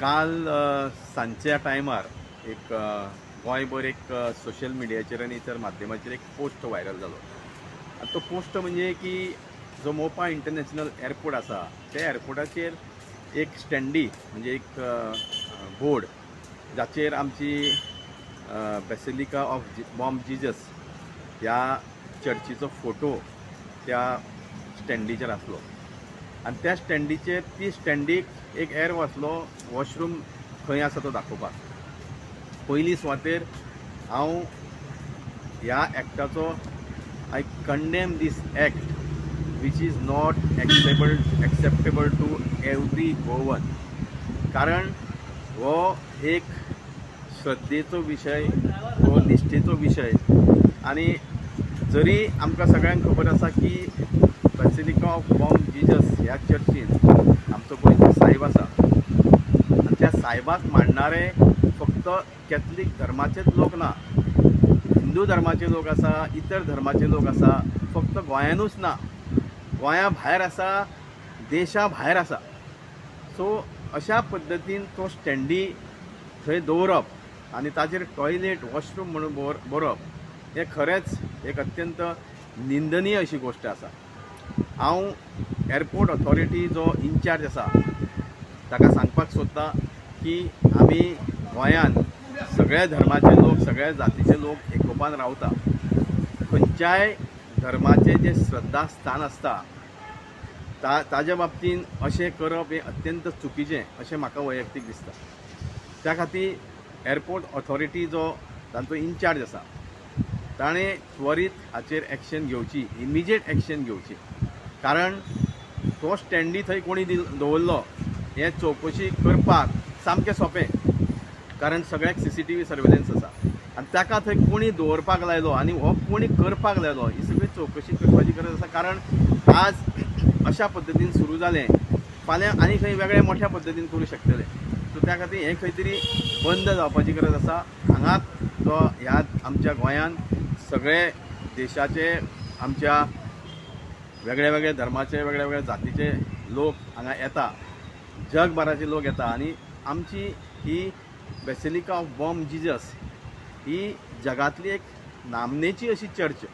काल सांजच्या टायमार एक गोंयभर एक सोशल मिडियाचेर आनी इतर माध्यमाचेर एक पोस्ट व्हायरल जालो आनी तो पोस्ट म्हणजे की जो मोपा इंटरनॅशनल एअरपोर्ट आसा त्या एअरपोर्टाचेर एक स्टँडी म्हणजे एक बोर्ड जाचेर आमची बेसिलिका ऑफ बॉम जिजस ह्या चर्चीचो फोटो त्या स्टँडीचेर आसलो आनी त्या स्टँडीचेर ती स्टँडीक एक एरो आसलो वॉशरूम खंय आसा तो दाखोवपाक. पयली सुवातेर हांव ह्या एक्टाचो I condemn this act which is not acceptable to every Goan. कारण हो एक श्रद्धेचो विशय, हो निश्ठेचो विशय आनी जरी आमकां सगळ्यांक खबर आसा की बेसिलिका ऑफ बॉम जिजस ह्या चर्चीन आमचो गोंयचो सायब आसा आनी त्या सायबाक मांडणारे फक्त कॅथलीक धर्माचेच लोक ना, हिंदू धर्माचे लोक आसा, इतर धर्माचे लोक आसा, फक्त गोंयानूच ना, गोंया भायर आसा, देशा भायर आसा. सो अशा पद्दतीन तो स्टँडी थंय दवरप आनी ताचेर टॉयलेट वॉशरूम म्हणून बरोवप हें खरेंच एक अत्यंत निंदनीय अशी गोश्ट आसा. हांव एअरपोर्ट ऑथॉरिटी जो इन्चार्ज आसा ताका सांगपाक सोदता की आमी गोंयांत सगळ्या धर्माचे लोक, सगळ्या जातीचे लोक एकोपान रावता. खंयच्याय धर्माचें जें श्रद्धा स्थान आसता ताज्या बाबतीन अशें करप हें अत्यंत चुकीचें अशें म्हाका वैयक्तीक दिसता. त्या खातीर एअरपोर्ट ऑथॉरिटी जो तांचो इन्चार्ज आसा ताणें त्वरीत हाचेर एक्शन घेवची, इमिजिएट एक्शन घेवची. कारण तो स्टँडी थंय कोणी दवरलो हें चवकशी करपाक सामकें सोंपें, कारण सगळ्याक CCTV surveillance आसा आनी ताका थंय कोणी दवरपाक लायलो आनी हो कोणी करपाक लायलो ही सगळी चवकशी करपाची गरज आसा. कारण आज अशा पद्दतीन सुरू जालें फाल्यां आनी खंय वेगळ्या मोठ्या पद्दतीन करूं शकतले. सो त्या खातीर हें खंय तरी बंद जावपाची गरज आसा. हांगाच जो ह्या आमच्या गोंयांत सगळे देशाचे, आमच्या वेगळ्या वेगळ्या धर्माचे, वेगळ्या वेगळ्या जातीचे लोक हांगा येता, जगभराचे लोक येता आनी आमची ही बेसिलिका ऑफ बॉम जिजस ही जगांतली एक नामनेची अशी चर्च.